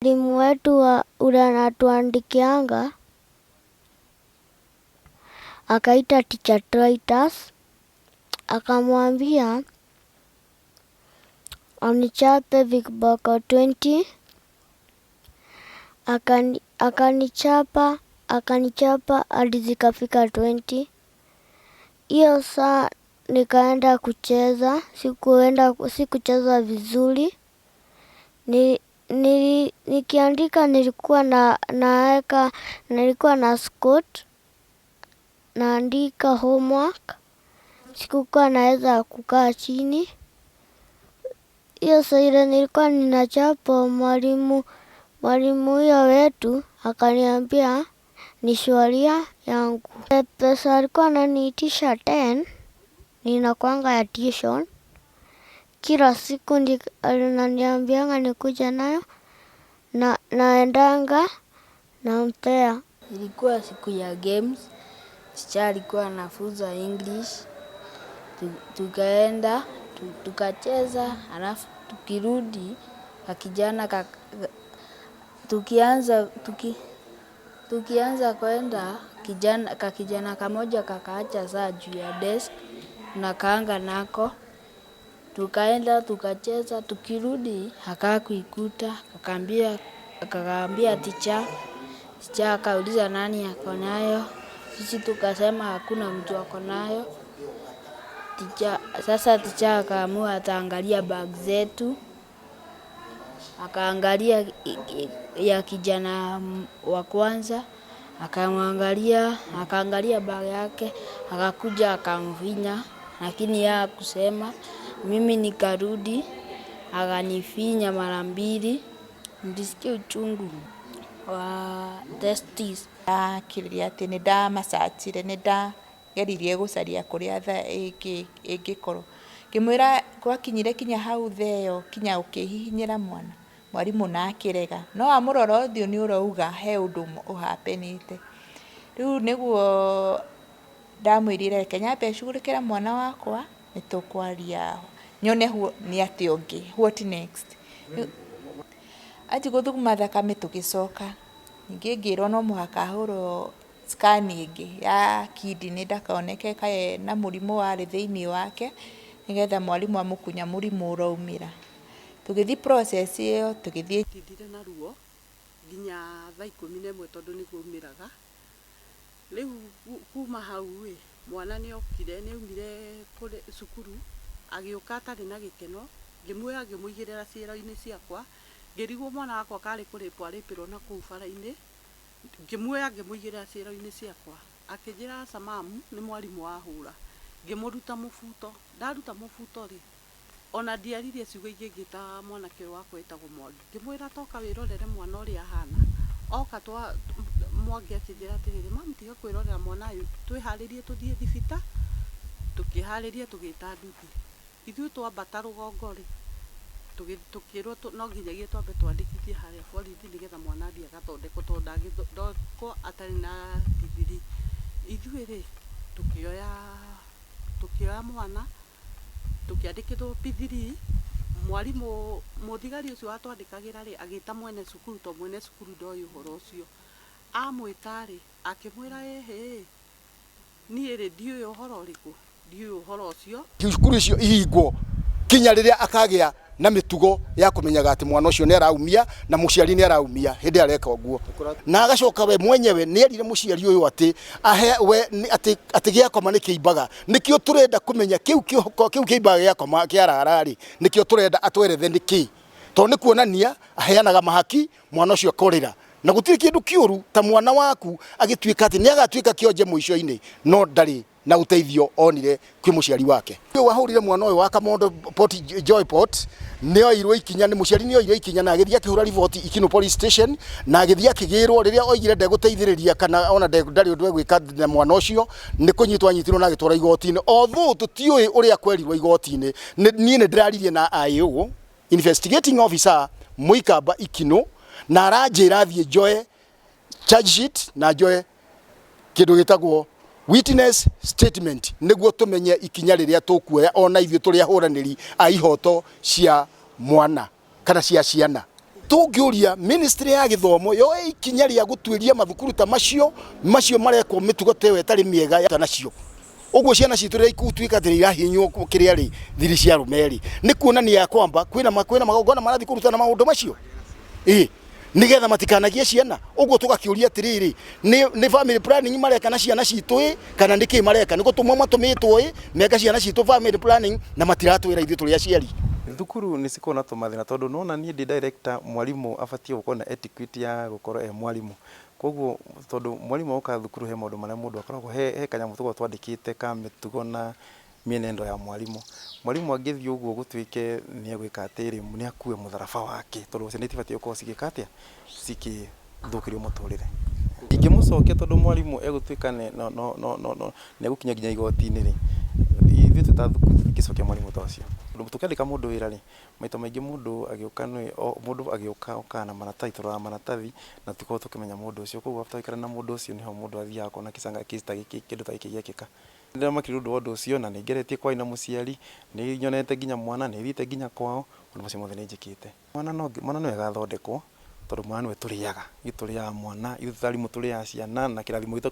Mwalimu wetu wa ule anatuandikianga akaita Teacher Titus akamwambia anichape viboko 20. Akanichapa hadi zikafika 20. Hiyo saa nikaenda kucheza, sikucheza vizuri. Nikiandika nilikuwa na naweka nilikuwa na squat naandika homework. Sikukuwa naweza kukaa chini. Hiyo saa ile nilikuwa ninachapwa, mwalimu huyo wetu akaniambia ni shauri yangu. Pesa alikuwa ananiitisha 10 ninakuanga ya tuition. Kila siku ananiambianga nikuje nayo na naendanga nampea. Ilikuwa siku ya games, teacher alikuwa anafunza English, tukaenda tukacheza, halafu tukirudi kakijana tukianza kwenda kakijana kamoja kakaacha saa juu ya desk tunakaanga nako, tukaenda tukacheza, tukirudi hakakuikuta, kakaambia teacher, teacher akauliza nani ako nayo, sisi tukasema hakuna mtu ako nayo. Sasa teacher akaamua ataangalia bag zetu, akaangalia ya kijana wa kwanza, akamwangalia, akaangalia bag yake, akakuja akamfinya, lakini yeye hakusema. Mimi nikarudi, akanifinya mara mbili, nilisikia uchungu wa testes. Ndakĩrire atĩ nĩ ndamacachire, nĩ ndageririe gũcaria kũrĩa thaa ĩngĩkorwo. Ngĩmwĩra gwakinyire kinya hau thaa ĩyo kinya ũkĩhihinyĩra mwana, mwarimũ na akĩrega. No wamũrora ũthiũ nĩ ũrauga he ũndũ ũhapenĩte. Rĩu nĩguo ndamwĩrire reke nyambe cugurĩkĩre mwana wakwa, nĩ tũkwaria nyone nĩ atĩa ũngĩ, what next. Anjia gũthuguma thakame tũgĩcoka. Ningĩ ngĩrwo no mũhaka ahũrwo scan ĩngĩ ya kidney ndakoneke kae na mũrimũ warĩ thĩiniĩ wake, nĩgetha mwarimũ amũkunya mũrimũ ũraumĩra. Tũgĩthiĩ process ĩyo, tũgĩthiĩ. Tindire na ruo nginya thaa 11 tondũ nĩguo aumĩraga. Rĩu kuma hau ĩ, mwana nĩ okire, nĩ aumire kũrĩ cukuru agĩũka atarĩ na gĩkeno, ngĩmuoya ngĩmũigĩrĩra ciero-inĩ ciakwa, ngĩrigwo mwana wakwa karĩ kũrĩpwo arĩpĩrwo na kũu bara-inĩ, ngĩmuoya ngĩmũigĩrĩra ciero-inĩ ciakwa. Akĩnjĩra aca mamu, nĩ mwarimũ wahũra. Ngĩmũruta mũbuto, ndaruta mũbuto rĩ, ona ndiaririe ciugo ingĩ ngĩta mwanake ũyũ wakwa wĩtagwo Mwangi, ngĩmwĩra toka wĩrorere mwana ũrĩa ahana. Oka twa Mwangi akĩnjĩra atĩrĩrĩ, mamu tiga kwĩrorera mwana ũyũ, twĩharĩrie tũthiĩ thibita, tũkĩharĩria tũgĩta nduthi. Ithuĩ twambata rũgongo rĩ, tũkĩrwo no nginyagia twambe twandĩkithie harĩa borithi nĩgetha mwana athiĩ agathondekwo tondũ ndangĩthondekwo atarĩ na P3. Ithuĩ rĩ, tũkĩoya mwana, tũkĩandĩkĩrwo P3, mwarimũ mũthigari ũcio watwandĩkagĩra rĩ, agĩta mwene cukuru tondũ mwene cukuru ndoĩ ũhoro ũcio. Amwĩta rĩ, akĩmwĩra ĩhĩ, niĩ rĩ ndiũĩ ũhoro ũrĩkũ, ndiũĩ ũhoro ũcio. Cukuru icio ihingwo kinya rĩrĩa akagĩa na mĩtugo ya kũmenyaga atĩ mwana ũcio nĩ araumia na mũciari nĩ araumia hĩndĩ ĩrĩa areka ũguo. Na agacoka we mwenyewe nĩ erire mũciari ũyũ atĩ ahe we atĩ atĩ gĩakoma nĩ kĩimbaga. Nĩkĩo tũrenda kũmenya kĩu kĩhoko kĩu kĩimbaga gĩakoma kĩarara rĩ, nĩkĩo tũrenda atwerethe nĩkĩ. Tondũ nĩ kuonania aheanaga mahaki mwana ũcio akorĩra. Na gũtirĩ kĩndũ kĩũru ta mwana waku agĩtuĩka atĩ nĩ agatuĩka kĩonje mũico-inĩ no ndarĩ na ũteithio onire kwĩ mũciari wake. Ũyũ wahũrire mwana ũyũ wa Kamondo Port Joy Port nĩ oirwo ikinya nĩ mũciari nĩ oire ikinya na agĩthiĩ akĩhũra riboti Ikino Police Station na agĩthiĩ akĩgĩrwo rĩrĩa oigire ndegũteithĩrĩria kana ona ndarĩ ũndũ egwĩka na mwana ũcio nĩ kũnyitwo anyitirwo na agĩtwarwo igoti-inĩ. Although tũtiũĩ ũrĩa kwerirwo igoti-inĩ, niĩ nĩ ndĩraririe na IO investigating officer Mũikamba Ikino na aranjĩra thiĩ njoe charge sheet na njoe kĩndũ gĩtagwo witness statement nĩguo tũmenye ikinya rĩrĩa tũkuoya ona ithuĩ tũrĩ ahũranĩri a ihoto cia mwana kana cia ciana. Tũngĩũria ministry ya gĩthomo yoe ikinya rĩa gũtuĩria mathukuru ta macio macio marekwo mĩtugo ta ĩyo ĩtarĩ mĩega ta nacio. Ũguo ciana citũ rĩrĩa ikutuĩka atĩ irahinywo kĩrĩa rĩ thiri cia arũme rĩ, nĩ kuonania ya kwamba kwĩna magongona marathiĩ kũrutana maũndũ macio, ĩ nigetha matikanagie ciana. Ũguo tũgakĩũria atĩrĩrĩ, nĩ family planning mareka na ciana citũ ĩ, kana nĩ kĩ mareka? Nĩ gũtũmwo matũmĩtwo ĩ meka ciana citũ family planning na matiratwĩra ithuĩ tũrĩ aciari. Thukuru nĩ cikoragwo na tũmathĩna, tondũ nona niĩ ndĩ director, mwarimũ abatiĩ gũkorwo na etiquette ya gũkorwo e mwarimũ. Koguo tondũ mwarimũ oka thukuru, he maũndũ marĩa mũndũ akoragwo he kanyamũ tũkoragwo twandĩkĩte ka mĩtugo na mĩenendo ya mwarimũ. Mwarimũ angĩthiĩ ũguo gũtuĩke nĩ egwĩka atĩrĩ, nĩ akue mũtharaba wake, tondũ ciana itibatiĩ gũkorwo cigĩka atĩa, cikĩthũkĩrio mũtũrĩre. Ingĩmũcokia, tondũ mwarimũ egũtuĩka no no no no no nĩ egũkinya nginya igoti-inĩ rĩ, ithuĩ twĩ ta thukuru tũtingĩcokia mwarimũ ta ũcio. Tondũ tũkĩandĩka mũndũ wĩra rĩ, maita maingĩ mũndũ agĩũka nĩ mũndũ agĩũka okaga na maratathi, tũroraga maratathi na tũkoragwo tũkĩmenya mũndũ ũcio. Koguo after gũikara na mũndũ ũcio, nĩho mũndũ athiaga akona kĩcanga case ta gĩkĩ, kĩndũ ta gĩkĩ gĩekĩka. Nĩndĩramakire ũndũ wa ũndũ ũcio, na nĩ ngeretie kwaria na mũciari, nĩ nyonete nginya mwana, nĩ thiĩte nginya kwao, maũndũ macio mothe nĩ njĩkĩte. Mwana no mwana nĩ wega athondekwo, tondũ mwana nĩwe tũrĩaga, ithuĩ tũrĩaga mwana, ithuĩ ta arimũ tũrĩaga ciana, na kĩrathimo gitũ.